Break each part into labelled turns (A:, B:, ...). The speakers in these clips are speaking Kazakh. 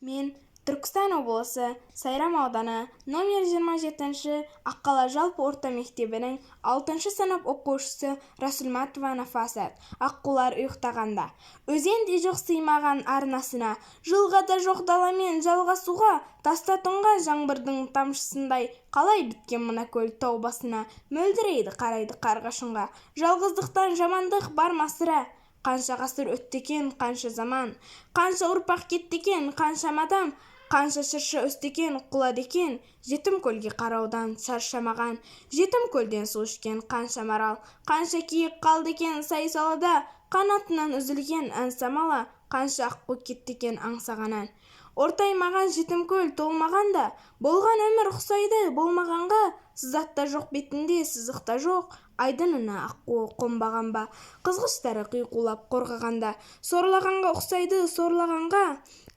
A: Мен Түркістан облысы, Сайрам ауданы, номер 27-ші Аққала жалпы орта мектебінің 6-шы сынып оқушысы Расулматова Нафасат. Аққулар ұйықтағанда. Өзен де жоқ сыймаған арнасына, жылға да жоқ даламен жалғасуға, таста тұнған жаңбырдың тамшысындай қалай біткен мына көл тау басына, мөлдірейді, қарайды қарғашынға. Жалғыздықтан жамандық бар ма сірә? Қанша ғасыр өтті екен, қанша заман, қанша ұрпақ кетті екен, қаншама адам, қанша шырша өсті екен, құлады екен, жетім көлге қараудан шаршамаған, жетім көлден су ішкен қанша марал, қанша киік қалды екен сай-салада, қанатынан үзілген ән самала, қанша аққу кетті екен аңсаған ән. Ортаймаған жетім көл толмаған да, болған өмір ұқсайды болмағанға, сызат та жоқ бетінде, сызық та жоқ, айдынына аққуы қонбаған ба, қызғыштары қиқулап қорғағанда, сорлағанға ұқсайды сорлағанға,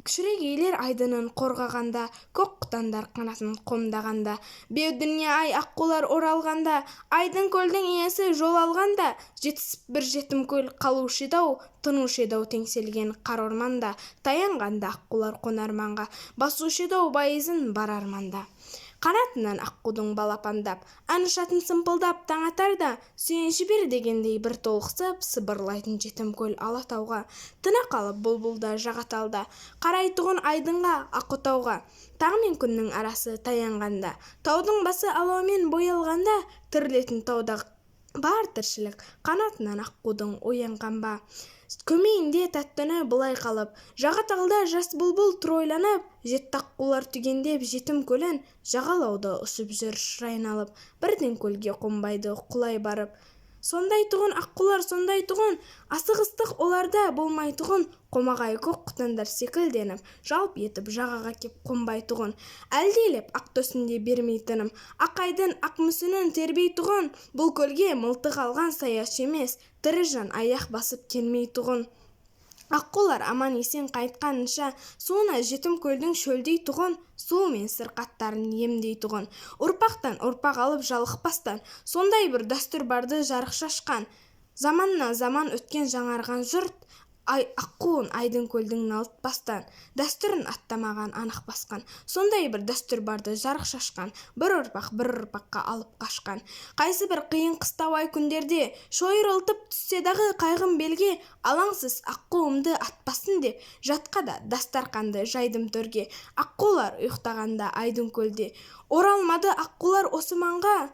A: шүрегейлер айдынын қорғағанда, көк құтандар қанатын қомдағанда, беу дүние-ай, аққулар оралғанда, айдын көлдің иесі жол алғанда, жетісіп бір жетім көл қалушы еді-ау, тынушы еді-ау теңселген қара орманда, таянғанда аққулар қонар маңға, басушы еді-ау байызын бар арманда. Қанатынан аққудың балапандап, ән ұшатын сымпылдап таң атарда, сүйінші бер дегендей бір толықсып, сыбырлайтын жетім көл Алатауға. Тына қалып бұлбұл да жағаталда, қарайтұғын айдынға, ақ отауға. Таң мен күннің арасы таянғанда, таудың басы алаумен боялғанда, тірілетін таудағы бар тіршілік қанатынан аққудың оянған ба? Көмейінде тәтті үні былай қалып, жағаталда жас бұлбұл тұр ойланып, жетті аққулар түгендеп жетім көлін, жағалауда ұшып жүр шыр айналып, бірден көлге қонбайды құлай барып. Сондай-тұғын аққулар сондай-тұғын, асығыстық оларда болмайтұғын, қомағай көк құтандар секілденіп, жалп етіп жағаға кеп қонбайтұғын. Әлдилеп ақ төсінде бермей тыным, ақ айдын ақ мүсінін тербейтұғын, бұл көлге мылтық алған саятшы емес, тірі жан аяқ басып келмейтұғын. Аққулар аман-есен қайтқанынша суына жетім көлдің шөлдейтұғын, суымен сырқаттарын емдейтұғын. Ұрпақтан ұрпақ алып жалықпастан, сондай бір дәстүр барды жарық шашқан. Заманнан заман өткен жаңарған жұрт, аққуын айдын көлдің налытпастан, дәстүрін аттамаған анық басқан. Сондай бір дәстүр барды жарық шашқан, бір ұрпақ бір ұрпаққа алып қашқан. Қайсы бір қиын қыстау ай күндерде шойырылтып түссе дағы қайғым белге, алаңсыз аққуымды атпасын деп, жатқа да дастарқанды жайдым төрге. Аққулар ұйықтағанда айдын көлде. Оралмады аққулар осы маңға.